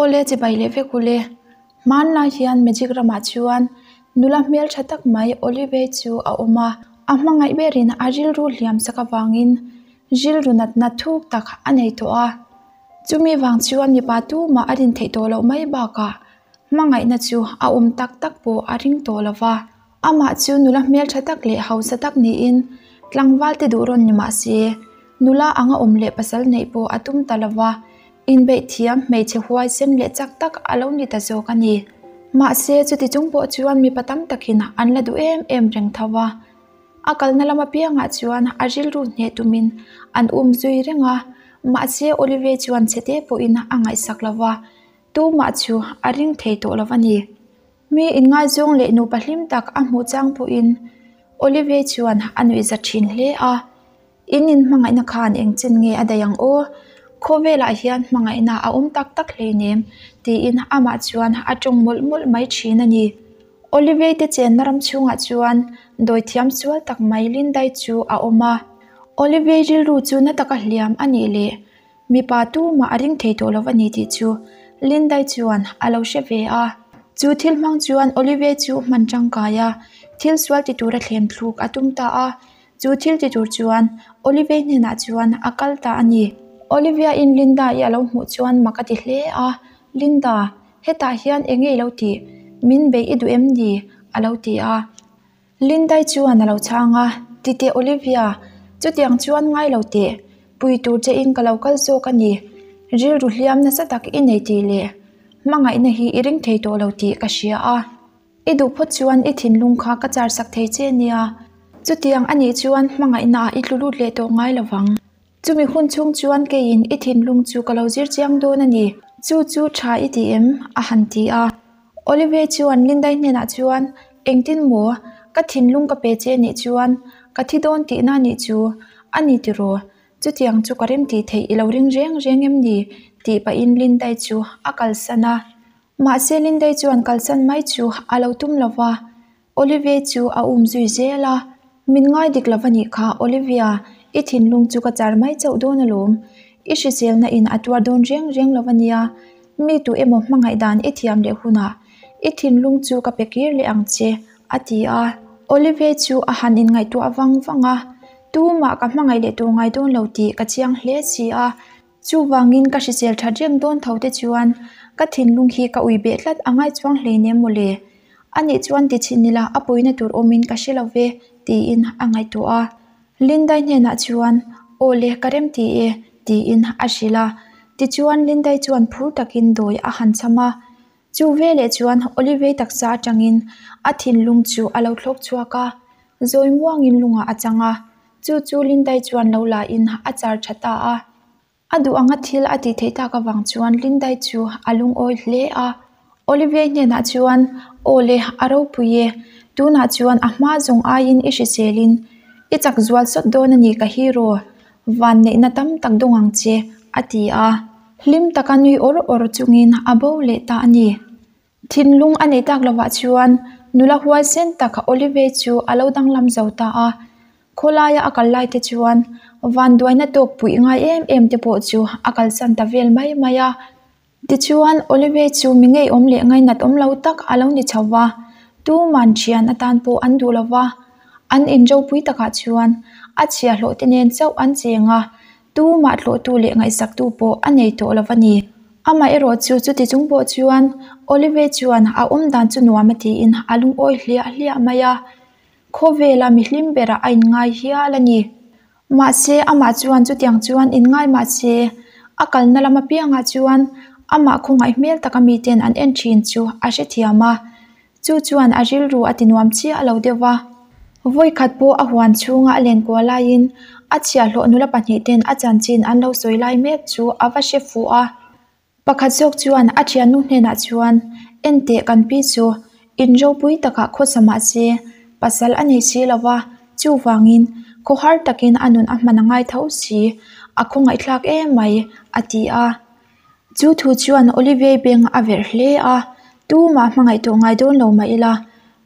Awle chibai leh vek ule. Hmanlai hian magic ramah chuan nula hmeltha tak mai Olive chu a awm a. A hmangaih berin a rilru hliam sak avangin rilru natna thuk tak a nei tawh a. Chumi vang chuan mipa tumah a rin theih tawh loh mai bakah hmangaihna chu a awm tak tak pawh a ring tawh lo va. Amah chu nula hmeltha tak leh hausa tak niin tlangval te duh rawn ni mah se, nula anga awm leh pasal neih pawh a tum ta lo va, inbeih thiam hmeichhe huaisen leh chak tak a lo ni ta zawk a ni. Mahse, chuti chung pawh chuan mipa tam takin an la duh em em reng tho va. A kalna lam apiangah chuan a rilru hneh tumin an um zui reng a, mahse Olive chuan chhete pawhin a ngaihsak lo va, tumah chu a ring thei tawh lo a ni. Mi inngaizawng leh nupa hlim tak a hmuh chang pawhin Olive chuan a nuihza thin hle a, In inhmangaihna khan engchen nge a daih ang aw? Khawvelah hian hmangaihna a awm tak tak hleinem tiin amah chuan a tawng mawlh mawlh mai thin a ni. Olive te chenna ram chhungah chuan dawithiam sual tak mai Lindai chu a awm a. Olive rilru chu na taka hliam a nih leh Mipa tumah a ring thei tawh lo a ni tih chu Lindai chuan a lo hre ve a. Chu thil hmang chuan Olive chu hman tangkai a, thil sual ti tura thlem thluk a tum ta a. Chu thil ti tur chuan Olive hnenah chuan a kal ta a ni. Olivia in Linda-i a lo hmuh chuan mak a ti hle a, Linda, hetah hian eng nge i lo tih? Min beih i duh em ni? a lo ti a. Lindai chuan a lo chhang a, Titeh Olivia, chutiang chuan ngai lo teh, pui tur che in ka lo kal zawk a ni. Rilru hliam nasa tak i nei tih leh hmangaihna hi i ring thei tawh lo tih ka hria a. I duh phawt chuan i thinlung kha ka char sak thei che nia. Chutiang a nih chuan hmangaihna ah i tlu lut leh tawh ngai lo vang. Chumi hun chhung chuan keiin i thinlung chu ka lo zir chiang dawn a ni. Chu chu tha i ti em? a han ti a. Olive chuan Lindai hnenah chuan, Engtin maw? Ka thinlung ka pe che nih chuan ka thi dawn tihna nih chu a ni tiraw? Chutiang chu ka rem tih theih i lo ring reng reng em ni? tih pahin Lindai chu a kalsan a. Mahse Lindai chuan kalsan mai chu a lo tum lo va. Olivia chu a um zui zel a, Min ngai dik lo va nih kha Olivia, i thinlung chu ka char mai chauh dawn alawm. I hriselna in a tuar dawn reng reng lo va nia, mi tu emaw hmangaih dan i thiam leh hunah i thinlung chu ka pe kir leh ang che, a ti a. Olivia chu a han inngaihtuah vang vang a, Tumah ka hmangaih leh tur ngai dawn lo tih ka chiang hle si a, Chuvangin ka hrisel that reng dawn tho te chuan ka thinlung hi ka ui beh tlat a ngai chuang hleinem mawle. A nih chuan ti chhin ila a pawina tur awmin ka hre lo ve tiin a ngaihtuah a. Lindai hnenah chuan Aw le ka rem ti e tiin a hrilh a. Tichuan Lindai chuan phur takin dawi a han cham a. Chu veleh chuan Olivei taksa atangin a thinlung chu a lo thlawk chhuak a, zawi muangin lungah a chang a. Chu chu Lindai chuan lo la in a char tha ta a. A duh anga thil a tih theih tak avang chuan Lindai chu a lungawi hle a. Olivier hnenah chuan, Aw le, a ropui e. Tunah chuan a hma zawng aiin i hriselin i chak zual sawt dawn a ni ka hero. Vanneihna tam tak dawng ang che, a ti a. Hlim taka nui awr awr chungin a bo leh ta a ni. Thinlung a neih tak lovah chuan nula huaisen tak Olive chu a lo danglam zo ta a. Khawlaia a kal lai te chuan vanduaina tawk puih ngai em em te pawh chu a kalsan ta vel mai mai a. Tichuan Olive chu mi ngeiawm leh ngainat awm lo tak a lo ni chho va, tuman thian atan pawh an duh lo va. An inropui takah chuan a chhiahhlawh te nen chauh an cheng a, Tumah tlawhtu leh ngaihsaktu pawh a nei tawh lo a ni. Amaherawh chu chuti chung pawh chuan Olive chuan a awm dan chu nuam a tiin a lungawi hliah hliah mai a. Khawvela mi hlim berah a inngai hial a ni. Mahse, amah chuan chutiang chuan inngai mah se, a kalna lam apiangah chuan amah khawngaih hmel taka miten an en thin chu a hrethiam a. Chu chuan a rilru a ti nuam chiah lo deuh va. Vawikhat pawh a huan chhunga a len kual laiin a chhiahhlawh nula pahnih ten a chanchin an lo sawi lai mek chu a va hre fuh a. Pakhat zawk chuan a thiannu hnenah chuan, Enteh kan pi chu, in ropui takah khawsa mah se, pasal a nei si lo va, chuvangin khawhar takin a nun a hman a ngai tho si, a khawngaihthlak em mai, a ti a. Chu thu chuan Olivier beng a verh hle a, tumah hmangaih tawh ngai dawn lo mah ila,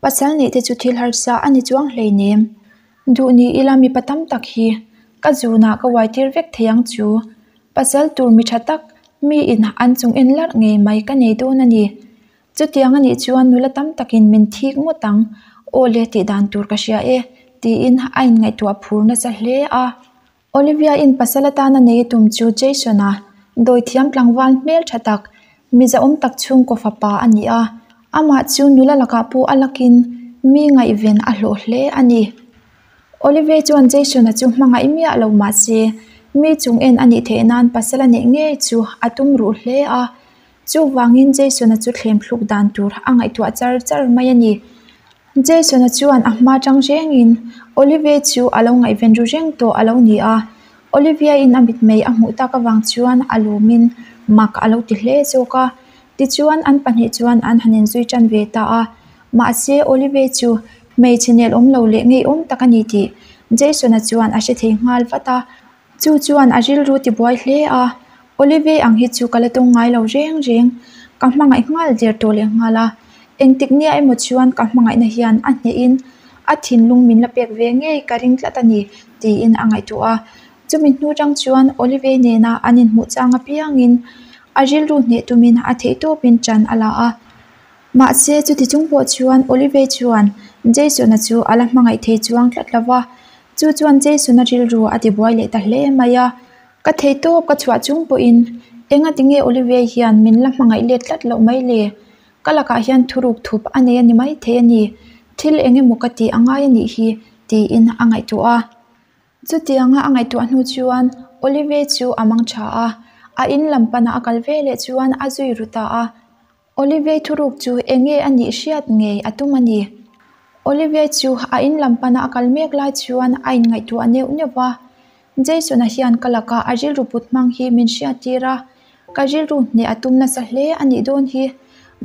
pasal neih te chu thil harsa a ni chuang hleinem. Duh ni ila mipa tam tak hi ka zunah ka uai tir vek thei ang chu. Pasal tur mi tha tak, Mi in an chung en larh ngei mai ka nei dawn a ni. Chutiang a nih chuan nula tam takin min thik ngawt ang, aw le tih dan tur ka hria e, tiin a inngaihtuah phur nasa hle a. Olivia-in pasal atana nei a tum chu Jason-a dawithiam tlangval hmel tha tak, mizaawm tak chhungkaw fapa a ni a. Amah chu nula lakah pawh a lakin mi ngaihven a hlawh hle a ni. Olivia chuan Jason-a chu hmangaih miah lo mah se, mi chung en a nih theih nan pasal a neih ngei chu a tum ruh hle a. Chuvangin Jason-a chu thlem thluk dan tur a ngaihtuah char char mai a ni. Jason-a chuan a hma tang rengin Olivia chu a lo ngaihven ru reng tawh a lo ni a. Olivia-in a mitmei a hmuh tak avang chuan a lawmin mak a lo ti hle zawk a. Tichuan an pahnih chuan an han inzui tan ve ta a. Mahse Olivia chu hmeichhe nelawm lo leh ngeiawm tak a ni tih Jason-a chuan a hre thei nghal vat a. Chu chuan a rilru tibuai hle a, Olivia ang hi chu ka la tawng ngai lo reng reng, ka hmangaih nghal der tawh leh nghal a. Engtik nia emaw chuan ka hmangaihna hian a hnehin a thinlung min la pek ve ngei ka ring tlat a ni, tiin a ngaihtuah a. Chumi hnu tang chuan Olivia nena an inhmuh chang apiangin a rilru hneh tumin a theihtawpin ṭan a la a. Mahse, chuti chung pawh chuan Olivia chuan Jason-a chu a la hmangaih thei chuang tlat lo va, chu chuan Jason-a rilru a tibuai leh ta hle mai a. Ka thei tawp ka chhuah chung pawhin enga tinge Olivia hian min la hmangaih let tlat loh mai le? Ka lakah hian thuruk thup a nei a ni maithei a ni, thil eng emaw ka tih a ngai a nih hi, tiin a ngaihtuah a. Chutianga a ngaihtuah hnu chuan Olivia chu a mang tha a, a in lam pana a kal veleh chuan a zui ru ta a. Olivia thuruk chu eng nge a nih hriat ngei a tum a ni. Olivia chu a in lam pana a kal mek lai chuan a inngaihtuah neuh neuh va. Jason-a hian ka laka a rilru put hmang hi min hriattir a, ka rilru hneh a tum nasa hle a nih dawn hi.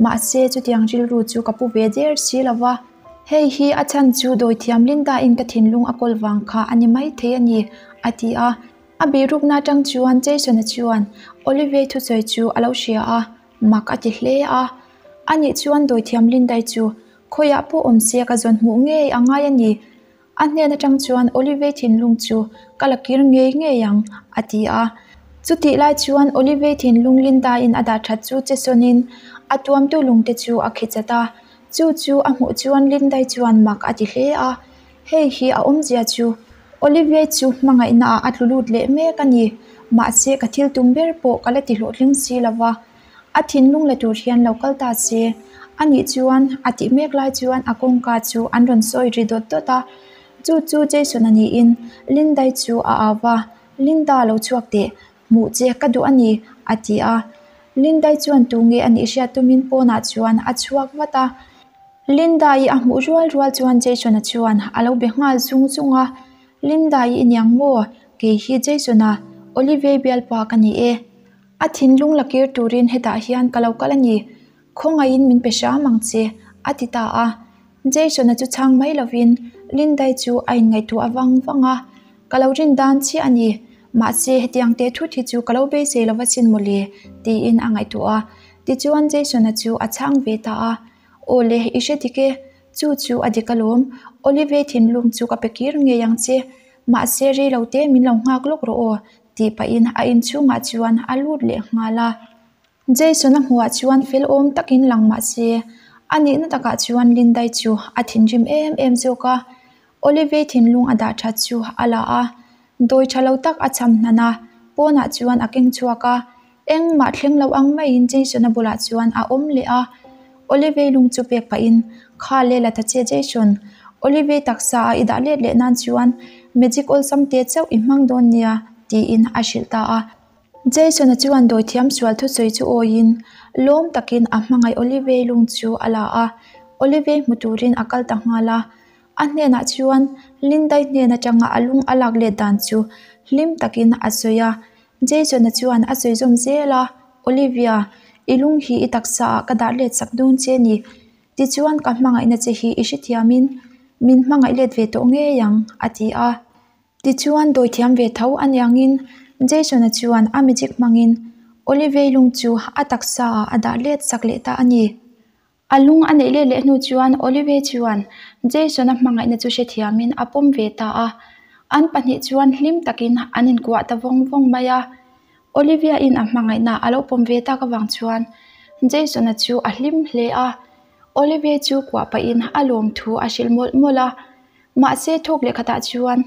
Mahse, chutiang rilru chu ka pu ve der si lo va. Hei hi a chhan chu dawithiam Linda-in ka thinlung a kawl vang kha a ni maithei a ni, a ti a. A bihrukna atang chuan Jason-a chuan Olivia thusawi chu a lo hria a. Mak a ti hle a, a nih chuan dawithiam Lindai chu khawiah pawh awm se ka zawn hmuh ngei a ngai a ni. A hnen atang chuan Olive thinlung chu ka la kir ngei ngei ang, a ti a. Chutih lai chuan Olive thinlung Lindaiin a dah that chu che sawnin a tuamtu lungte chu a khi chat a. Chu chu a hmuh chuan Lindai chuan mak a ti hle a, Hei hi a awmzia chu Olivia chu hmangaihnaah a tlu lut leh mek a ni. Mahse, ka thil tum ber pawh ka la ti hlawhtling si lo va. A thinlung la tur hian lo kal ta se. A nih chuan a tih mek lai chuan a kawngka chu an rawn sawi ri dawt dawt a. Chu chu Jason-a niin Linda-i chu a au va, Linda lo chhuak teh, hmuh che ka duh a ni, a ti a. Linda-i chuan tu nge a nih hriat tumin pawnah chuan a chhuak vat a. Linda-i a hmuh rual rual chuan Jason-a chuan a lo be nghal zung zung a, Linda-i i niang maw? Kei hi Jason-a, Olivia-i bialpa ka ni e. A thinlung la kir turin hetah hian ka lo kal a ni. Khawngaihin min pe hram ang che, a ti ta a. Jason-a chu chhang mai lovin Linda-i chu a inngaihtuah vang vang a, Ka lo rin dan chiah a ni. Mahse hetiang teh thut hi chu ka lo beisei lo va sin mawle, tiin a ngaihtuah a. Tichuan Jason-a chu a chhang ve ta a. Aw le, i hre dik e. Chu chu a dik alawm. Olive thinlung chu ka pe kir ngei ang che. Mahse rei lo te min lo nghak lawk rawh aw, tih pahin a inchhungah chuan a lut leh nghal a. Jason-a hmuhah chuan fel awm takin lang mah se, a nihna takah chuan Lindai chu a thinrim em em zawk a. Olive thinlung a dah that chu a la a, dawi tha lo tak a cham hnan a, pawnah chuan a keng chhuak a. Engmah thleng lo ang maiin Jason-a bulah chuan a awm leh a. Olive lung chu pek pahin, Kha le la ta che Jason, Olive taksa a i dah let leh nan chuan magic awlsam te chauh i hmang dawn nia, tiin a hrilh ta a. Jason-a chuan dawithiam sual thusawi chu awiin lawm takin a hmangaih Olive lung chu a la a, Olive hmu turin a kal ta nghal a. A hnenah chuan Lindai hnen atanga a lung a lak let dan chu hlim takin a sawi a. Jason-a chuan a sawi zawm zel a, Olivia, i lung hi i taksa ah ka dah let sak dawn che ni. Tichuan ka hmangaihna che hi i hrethiamin min hmangaih let ve tawh ngei ang, a ti a. Tichuan dawithiam ve tho a niangin Jason-a chuan a magic hmangin Olivia-i lung chu a taksa ah a dah let sak leh ta a ni. A lung a neih let leh hnu chuan Olive chuan Jason-a hmangaihna chu hrethiamin a pawm ve ta a. An pahnih chuan hlim takin an inkuah ta vawng vawng mai a. Olivia-in a hmangaihna a lo pawm ve tak avang chuan Jason-a chu a hlim hle a, Olivia chu kuah pahin a lawm thu a hrilh mawlh mawlh a. Mahse thawk leh khatah chuan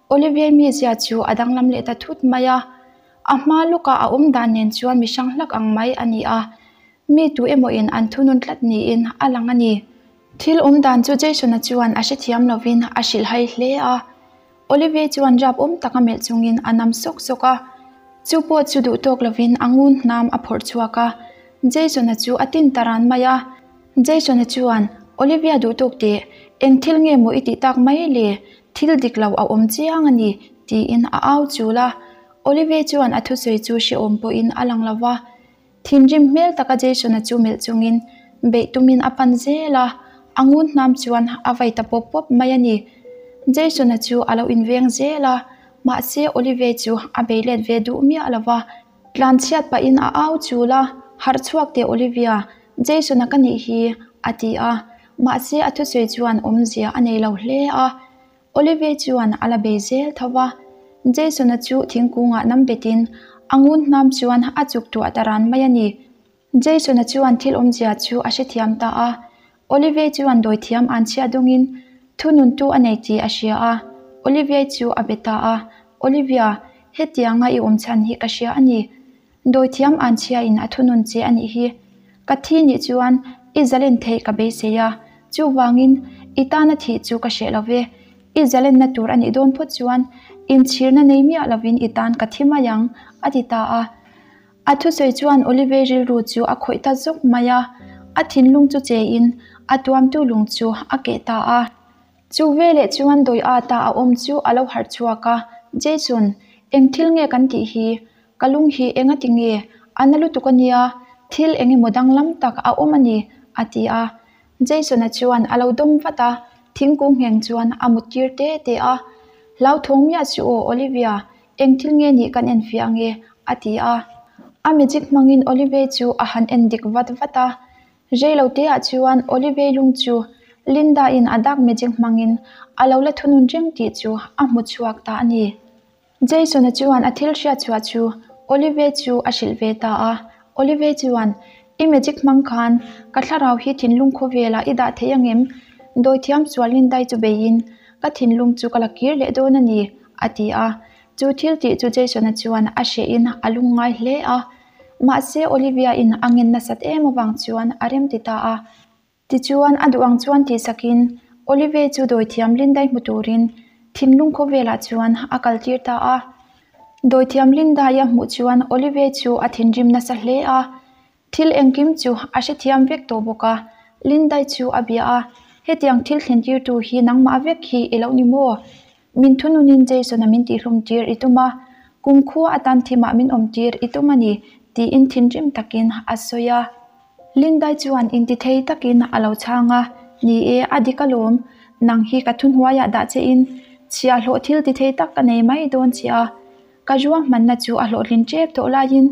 Olivia mizia chu a danglam leh ta thut mai a, a hma lawka a awm dan nen chuan mi hrang hlak ang mai a ni a, mi tu emawin an thunun tlat niin a lang a ni. Thil awm dan chu Jason-a chuan a hrethiam lovin a hrilhhai hle a, Olivia chuan rap awm taka melh chungin a nam sawk sawk a, chu pawh chu duh tawk lovin a ngun hnam a phawrh chhuak a, Jason-a chu a tin ta ran mai a. Jason-a chuan, Olivia duh tawk teh, eng thil nge maw i tih tak mai le? Thil dik lo a awm chiang a ni, tiin a au chul a. Olivia chuan a thusawi chu hrehawm pawhin a lang lo va. Thinrim hmel taka Jason-a chu melh chungin beih tumin a pan zel a, a ngun hnam chuan a vai ta pawp pawp mai a ni. Jason-a chu a lo inveng zel a, mahse Olive chu a bei let ve duh miah lo va. Tlanchhiat pahin a au chul a, Harh chhuak teh Olivia, Jason-a ka nih hi, a ti a, mahse a thusawi chuan awmzia a nei lo hle a. Olivia chuan a la bei zel tho va, Jason-a chu thingkungah nam betin a ngun hnam chuan a chuk tuah ta ran mai a ni. Jason-a chuan thil awmzia chu a hrethiam ta a, Olivia chuan dawithiam an chhiat dawngin thununtu a nei tih a hria a, Olivia chu a be ta a, Olivia, hetianga i awm chhan hi ka hria a ni. Dawithiam an chhiain a thunun che a nih hi. Ka thi nih chuan i zalen theih ka beisei a, chuvangin i tana thih chu ka hreh lo ve. I zalenna tur a nih dawn phawt chuan inchhirna nei miah lovin i tan ka thi mai ang, a ti ta a. A thusawi chuan Olive rilru chu a khawih ta zawk mai a, a thinlung chu chein a tuamtu lung chu a keh ta a. Chu veleh chuan dawi ata a awm chu a lo harh chhuak a, Jason, eng thil nge kan tih hi? Ka lung hi enga ti nge? A na lutuk a nia, thil eng emaw danglam tak a awm a ni, a ti a. Jason-a chuan a lo dawm vat a, thingkung ngheng chuan a mut tir te te a. Hlauthawng miah suh aw, Olivia, eng thil nge nih kan enfiah ange, a ti a. A magic hmangin Olivia chu a han en dik vat vat a. Rei lo te ah chuan Olivia lung chu Linda-in a dark magic hmangin a lo la thunun reng tih chu a hmu chhuak ta a ni. Jason-a chuan a thil hriat chhuah chu Olive chu a hrilh ve ta a. Olive chuan, I magic hmang khan ka thlarau hi thinlung khawvelah i dah thei angem? Dawithiam sualin dai chu beiin ka thinlung chu ka la kir leh dawn a ni, a ti a. Chu thil tih chu Jason-a chuan a hrehin a lungngai hle a. Mahse Olivia-in a ngen nasat em avang chuan a remti ta a. Tichuan, a duh ang chuan tihsakin Olive chu dawithiam Lindai hmu turin thinlung khawvelah chuan a kaltir ta a. Dawithiam Lindai a hmuh chuan Olive chu a thinrim nasa hle a, thil engkim chu a hrethiam vek tawh bawk a. Lindai chu a bia a, Hetiang thil thlentirtu hi nangmah vek hi i lo ni maw? Min thununin Jason-a min tihhlumtir i tum a, kumkhua atan thimah min awmtir i tum a ni, tiin thinrim takin a sawi a. Lindai chuan intithei takin a lo chhang a, Ni e, a dik alawm. Nang hi ka thuhnuaiah dah che in chhiahhlawh thil tithei tak ka nei mai dawn che a. Ka ruahmanna chu a hlawhtlin tep tawh laiin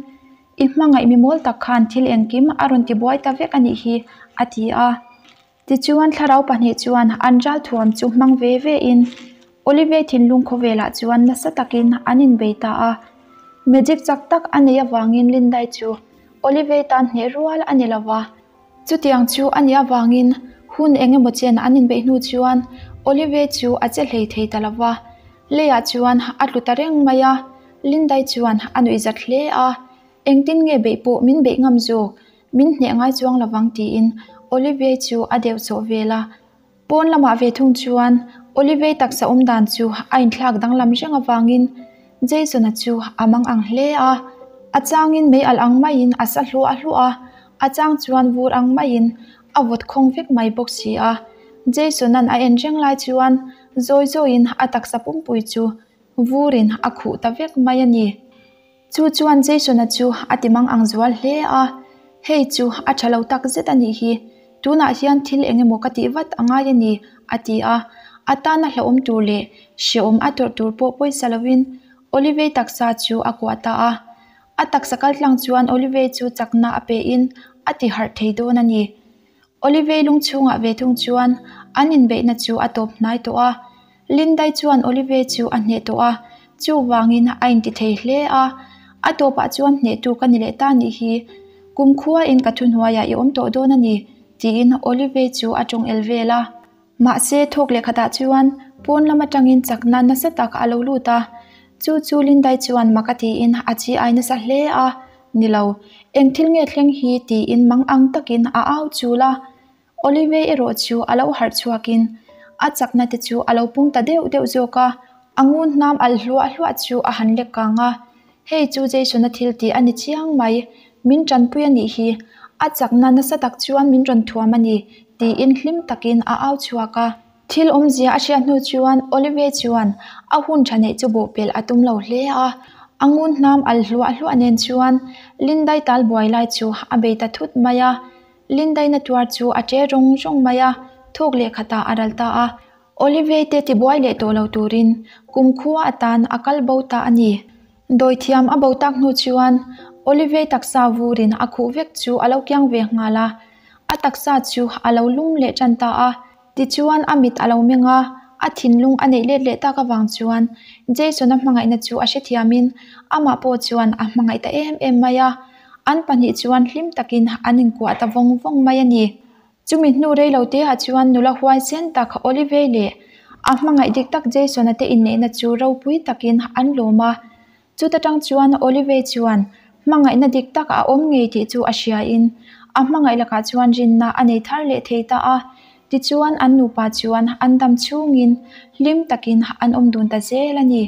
i hmangaih mi mawl tak khan thil engkim a rawn tibuai ta vek a nih hi, a ti a. Tichuan thlarau pahnih chuan an ral thuam chu hmang ve ve in Olive thinlung khawvelah chuan nasa takin an inbei ta a. Magic chak tak a neih avangin Lindai chu Olive tan hneh rual a ni lova. Chutiang chu a nih avangin hun eng emaw chen an inbeih hnu chuan Olive chu a che hlei thei ta lova. Leiah chuan a tlu ta reng mai a, Lindai chuan a nuihzat hle a. Engtin nge beih pawh min beih ngam zawk? Min hneh ngai chuang lovang tiin Olivier chu a deuh chawh vel a. Pawn lamah ve thung chuan Olivier taksa awm dan chu a inthlak danglam reng avangin Jason-a chu a mang ang hle a. A changin mei alh ang maiin a sa hluah hluah a, a chang chuan vur ang maiin a vawt khawng vek mai bawk si a. Jason-a'n a en reng lai chuan zawi zawiin a taksa pumpui chu vurin a khuh ta vek mai a ni. Chu chuan Jason-a chu a ti mang ang zual hle a, Hei chu a tha lo tak zet a nih hi, tunah hian thil eng emaw ka tih vat a ngai a ni, a ti a. A tana hlauhawm tur leh hrehawm a tawrh tur pawh pawisa lovin Olivei taksa chu a kuah ta a. A taksa kaltlang chuan Olivei chu chakna a pein a ti harh thei dawn a ni. Olivei lung chhungah ve thung chuan an inbeihna chu a tawp hnai tawh a. Lindai chuan Olivei chu a hneh tawh a, chuvangin a intithei hle a. A tawpah chuan hnehtu ka ni leh ta nih hi. Kumkhuain ka thuhnuaiah i awm tawh dawn a ni, tiin Olive chu a tawng el vel a. Mahse, thawk leh khatah chuan pawn lam atangin chakna nasa tak a lo lut a. Chu chu Lindai chuan mak a tiin a chi ai nasa hle a, Ni lo, eng thil nge thleng hi? tiin mang ang takin a au chul a. Olive erawh chu a lo harh chhuakin a chakna te chu a lo pung ta deuh deuh zawk a, a ngun hnam alh hluah hluah chu a han lek kang a. Hei chu Jason-a thil tih a ni chiang mai, min tanpui a nih hi, a chakna nasa tak chuan min rawn thuam a ni, tiin hlim takin a au chhuak a. Thil awmzia a hriat hnu chuan Olive chuan a hun tha neih chu bawhpelh a tum lo hle a, a ngun hnam alh hluah hluah nen chuan Lindai tal buai lai chu a bei ta thut mai a. Lindaina tuar chu a che rawng rawng mai a, thawk leh khatah a ral ta a. Olivei te tibuai leh tawh lo turin kumkhua atan a kal bo ta a ni. Dawithiam a bo tak hnu chuan Olivei taksa vurin a khuh vek chu a lo kiang ve nghal a, a taksa chu a lo lum leh tan ta a. Tichuan a mit a lo meng a, a thinlung a neih let leh tak avang chuan Jason-a hmangaihna chu a hrethiamin amah pawh chuan a hmangaih ta em em mai a, an pahnih chuan hlim takin an inkuah ta vawng vawng mai a ni. Chumi hnu rei lo te ah chuan nula huaisen tak Olivey leh a hmangaih dik tak Jason-a te inneihna chu ropui takin an lawm a. Chuta tang chuan Olivey chuan hmangaihna dik tak a awm ngei tih chu a hriain a hmangaih lakah chuan rinna a nei thar leh thei ta a. Tichuan an nupa chuan an dam chhungin hlim takin an awm dun ta zel a ni.